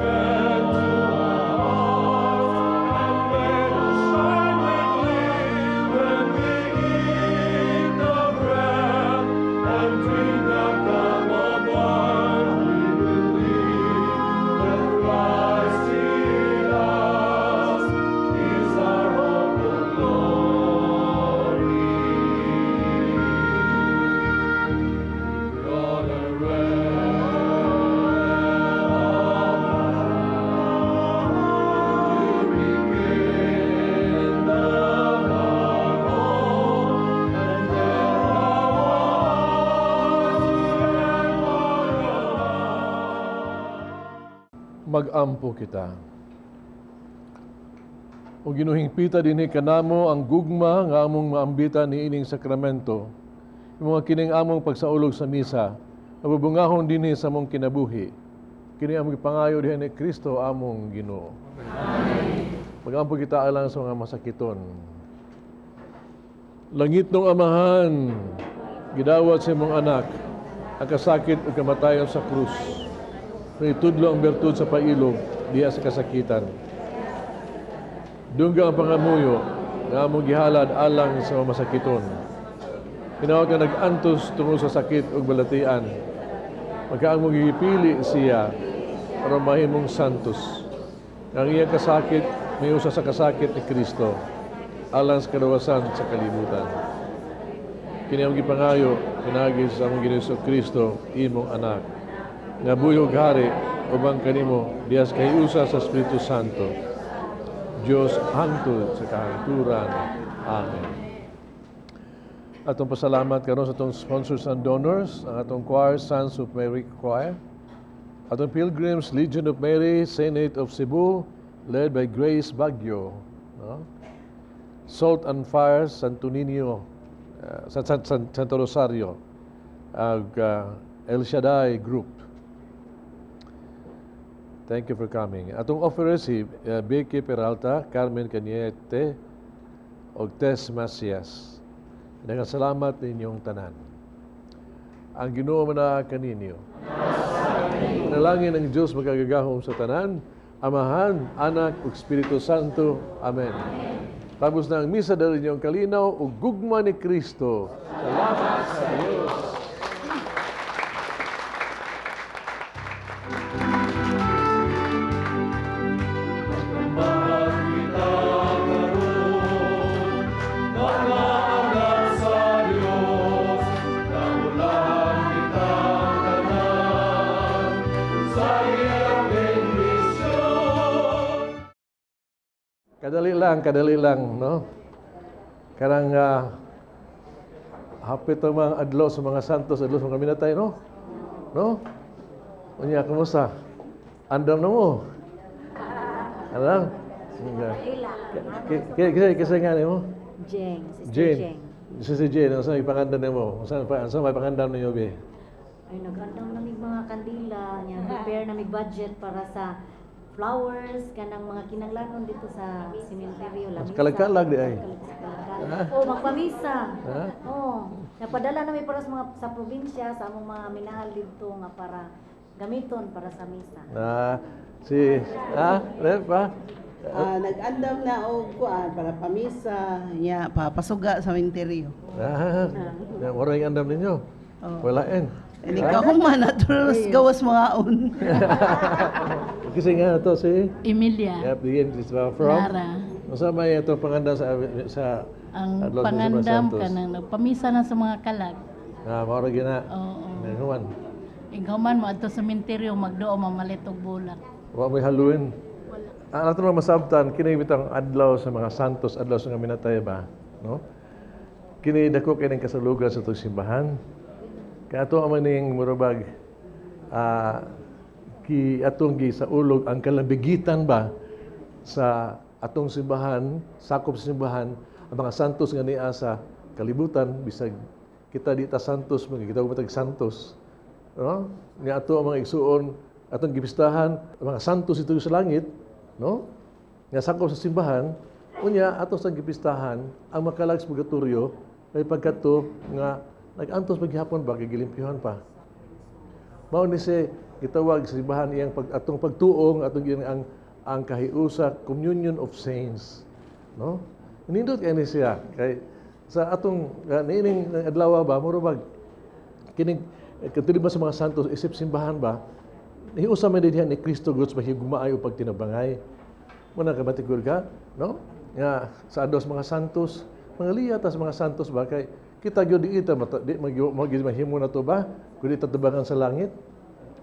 our hearts and made us shine with glee when we eat the bread and drink the cup of wine. We believe that Christ in us is our hope of glory. God, you rekindle our hope, and then our hearts for your love. Magampo kita. O Ginoo, hingpita dinhi kanamo ang gugma nga among maambitan niining sakramento. Imo nga kining among pagsaulog sa misa, mabubungahon dinhi sa among kinabuhi. Kini ang gipangayo diha ni Kristo among Ginoo. Amen. Magampo kita alang sa mga masakiton. Langitnong Amahan, gidawat sa imong anak ang kasakit ug kamatayon sa krus. Itudlo ang bertud sa pailog diha sa kasakitan. Dungga ang pangamuyo nga among gihalad alang sa mga masakiton. Hinaot nga nag-antos tungod sa sakit ug balatian. Magkaang mong gipili siya aron mahimong santos. Ang iyang kasakit may usa sa kasakit ni Kristo alang sa kaluwasan sa kalibutan. Kini ang gipangayo pinaagi sa among Ginoo Kristo, imong anak, nga buhi ug hari uban kanimo diha sa kahiusa sa Espiritu Santo. Dios hangtod sa kahangturan. Amen. Atong pasalamat karon sa atong sponsors and donors, ang atong choir, Sons of Mary Choir, atong Pilgrims, Legion of Mary, Senate of Cebu, led by Grace Baguio, no? Salt and Fire, Santo Niño, Santo Rosario, ag El Shaddai Group. Thank you for coming. Atong offerers si Becky Peralta, Carmen Cañete, ug Tess Macias. Daghang salamat ninyong tanan. Ang Ginoo manaa kaninyo. Panalangin ang Diyos makagagahom sa tanan, Amahan, Anak, ug Espiritu Santo. Amen. Tapos na ang misa, dali niyo ang kalinaw ug gugma ni Kristo. Salamat sa Diyos. Kita karon, mga anak sa Dios, Damulan kitang tanan sa iyang bendisyon. Kadali lang, no? Karang hapit ang mga adlaw sa mga santos, adlaw sa mga minatay, no? No? Unya, kumusta? Andam na mo? Andam? Kasi nga nimo? Jeng, Sister Jane. Jeng. Si Jane, ang saan ipangandam nimo? Ang saan may pangandam ninyo, be? Ay, nagandam na mig mga kandila, nya prepare na mig budget para sa flowers, kanang mga kinanglanon dito sa sementeryo, lamisa. Kalag-kalag di ay. Kalag-kalag. Oh, magpamisa. Ha? Oh, napadala na mi para sa mga sa probinsya, sa among mga minahal didto nga para gamiton para sa misa. Na si Rep, ha? Nag-andam na og kuan para pamisa, nya papasuga sa sementeryo. Ah, wala yung andam ninyo. Wala en. Ini ka human natural gawas mga on. Kasi nga to si Emilia. Yep, the is from Nara. Unsa may ito pangandam sa Ang adlaw sa mga pangandam Santos? kanang nagpamisa na sa mga kalag. Ah, mao ra gina. Oo. Human. Ikaw man mo adto sa sementeryo magduo mamalit og bulak. Wa may haluin. Ang ato lang masabtan kini bitang adlaw sa mga santos, adlaw sa mga minatay ba, no? Kini dako kay ning kasalugan sa atong simbahan. Kaya ato ang maning murabag ki atong gi sa ulog ang kalabigitan ba sa atong simbahan, sakop sa simbahan, ang mga santos nga niya sa kalibutan, bisag kita di ta santos, mga kita matag santos. No? Nga ato ang mga igsuon, atong gipistahan, ang mga santos ito sa langit, no? Nga sakop sa simbahan, unya ato sa gipistahan ang makalag sa purgatorio may pagkato nga nag-antos paghapon ba kay gilimpyuhan pa. Mao ni si gitawag sa simbahan iyang pag, atong pagtuong atong iyang ang kahiusa, communion of saints, no? Nindot kay ni siya kay sa atong niining adlaw ba muro bag kining katuli ba sa mga santos isip simbahan ba hiusa man dinhi ni Kristo goods mahigumaay o pagtinabangay. Muna ka batikol ka, no? Nga sa adlaw sa mga santos, mga liya ta sa mga santos ba kay kita gyud di ita mata, di mahimo na to ba kundi tatabangan sa langit.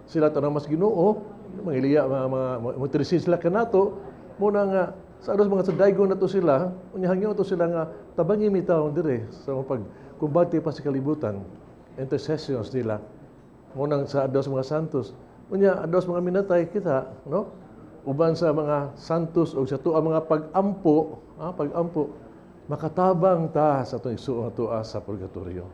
Sila tanang mas Ginoo, mga liya mga sila kanato, muna nga sa adlaw sa mga sadaygon na to sila, unya hangyo to sila nga tabangi mi taon dire sa mga pagkumbate pa sa kalibutan, intercessions nila. Munang sa adlaw sa mga santos, unya adlaw sa mga minatay kita, no? Uban sa mga santos o sa tuwa mga pag-ampo, pag-ampo, makatabang ta sa atong igsuon nga tuwa sa purgatorio.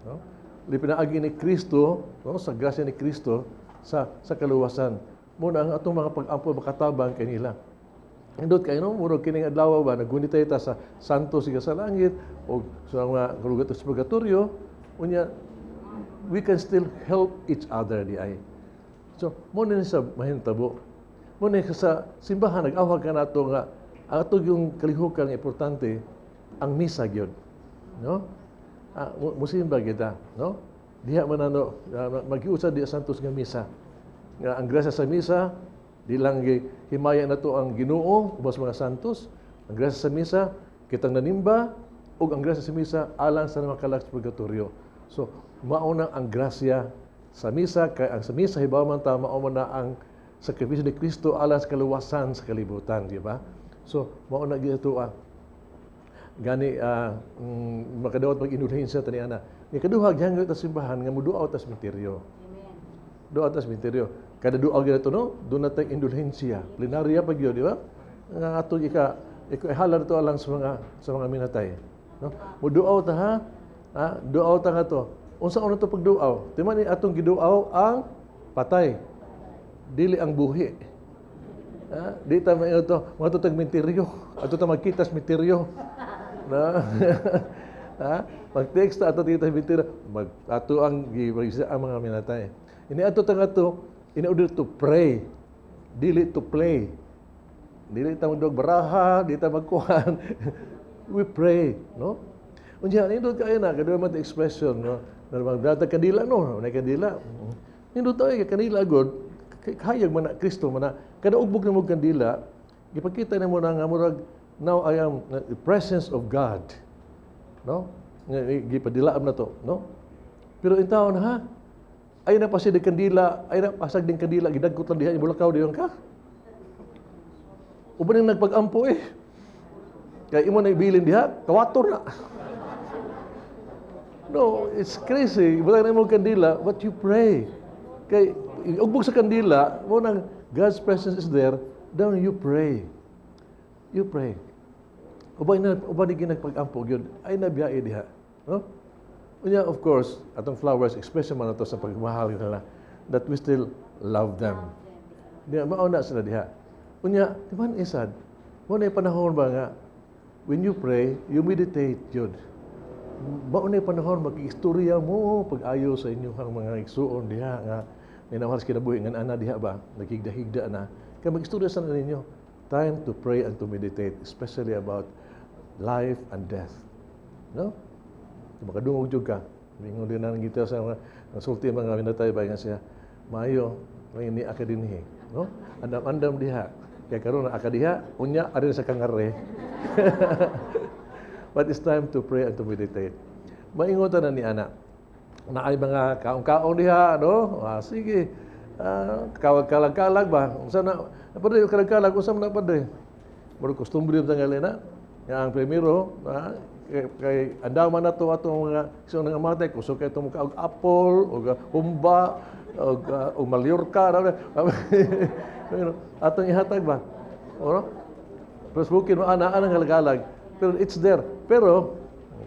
No? Di pinaagi ni Kristo, no? Sa grasya ni Kristo sa kaluwasan. Mao na ang atong mga pag-ampo makatabang kanila. Indot kayo, no? Murag kining adlaw ba nagunitay ta sa santos sa langit o sa mga kalugat sa purgatorio, unya we can still help each other di ay. So, mao na ni sa mahintabo. Mao na sa simbahan nag-awhag ka nato nga ang ato yung kalihukan nga importante ang misa gyud. No? Musimba kita, no? Diha man ano, magiusa diha santos nga misa. Nga ang grasya sa misa, di lang himaya nato ang Ginoo ubos mga santos, ang grasya sa misa kitang nanimba ug ang grasya sa misa alang sa mga kalag sa purgatorio. So, mao na ang grasya sa misa kay ang sa misa hibaw man ta mao man na ang sakripisyo ni Kristo alang sa kaluwasan sa kalibutan, di ba? So, mao na gyud ato. Gani makadawat mag-indulhensya tani ana. Ni kaduha gihangyo ta simbahan nga muduaw ta sa sementeryo. Duaw ta sa sementeryo. Kada duaw gyud to, no, duna tay indulhensya. Plenarya pa gyud, di ba? Nga ato ika iko ihalar to alang sa mga minatay. No? Muduaw ta ha? Ha? Duaw ta nga to. Unsa una to pagduaw? Di man ni atong giduaw ang patay. Dili ang buhi. Ha? Di ta maingon to, mga to tag menteryo. Ato ta magkita sa menteryo. Na? Ha? Mag-text ta ato kita sa menteryo. Mag ato ang ang mga minatay. Ini ato ta nga to in order to pray, dili to play. Dili ta magdog baraha, di ta magkuhan. We pray, no? Unya, nindot kayo na, kadua man expression, no? Na magdata kandila, no? Na kandila. Nindot tayo, kandila god, kayag man na, Kristo man na, kada ugbog na mo kandila, gipakita na mo na nga murag, now I am the presence of God. No? Nga, gipadilaam na to, no? Pero in taon ha, ay na pasig kandila, ay na pasag din kandila, gidagkot lang diha, ibulakaw diyon ka. Uban yung nagpag-ampo eh. Kaya imo na ibilin diha, kawator na. No, it's crazy. Butang na mo kandila, but you pray. Kay ugbog sa kandila, mao nang God's presence is there, then you pray. You pray. Uban na uban ni ginagpag-ampo gyud, ay nabiyae diha. No? Unya, of course, atong flowers, expression man nato sa pagmahal nila that we still love them. Di mao na sila diha. Unya, di man isad, mao na panahon ba nga when you pray, you meditate yun. Mao na panahon mag-istorya mo pag-ayo sa inyong mga igsuon diha nga minamahal sa kinabuhi nga ana diha ba, naghigda-higda na. Kaya mag-istorya sa ninyo. Time to pray and to meditate, especially about life and death. No? Makadungog jud ka. Mingon din na kita sa mga sulti mga minatay ba nga siya, maayo may ni aka dinhi, no? Andam-andam diha. Kaya karon aka diha, unya ari sa kangare. But it's time to pray and to meditate. Maingon ta na ni ana. Na ay mga kaong-kaong diha, no? Ah, sige. Kawag kalag-kalag ba? Unsa na padre kalag-kalag unsa man na, padre? Murag kostumbre ta nga na. Nga ang primero, kay andaman na to atong mga so nga matay kusog kay tong og apple og humba og Mallorca atong ihatag ba? Oro? Pero smoking mo ana anang halagalag. Pero it's there. Pero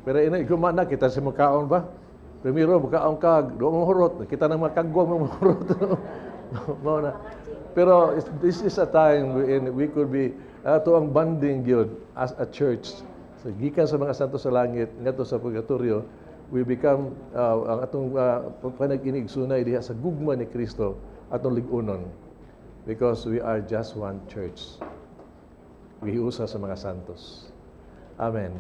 ina iguma na kita sa makaon ba? Primero makaon ka, do mo hurot, kita nang makagwang mo hurot. Mao na. Pero this is a time when we could be ato ang bonding gyud as a church. So gikan sa mga santo sa langit ngadto sa purgatorio, we become ang atong panag-inigsunay diha sa gugma ni Kristo atong lig-unon because we are just one church. Gihiusa sa mga santos. Amen.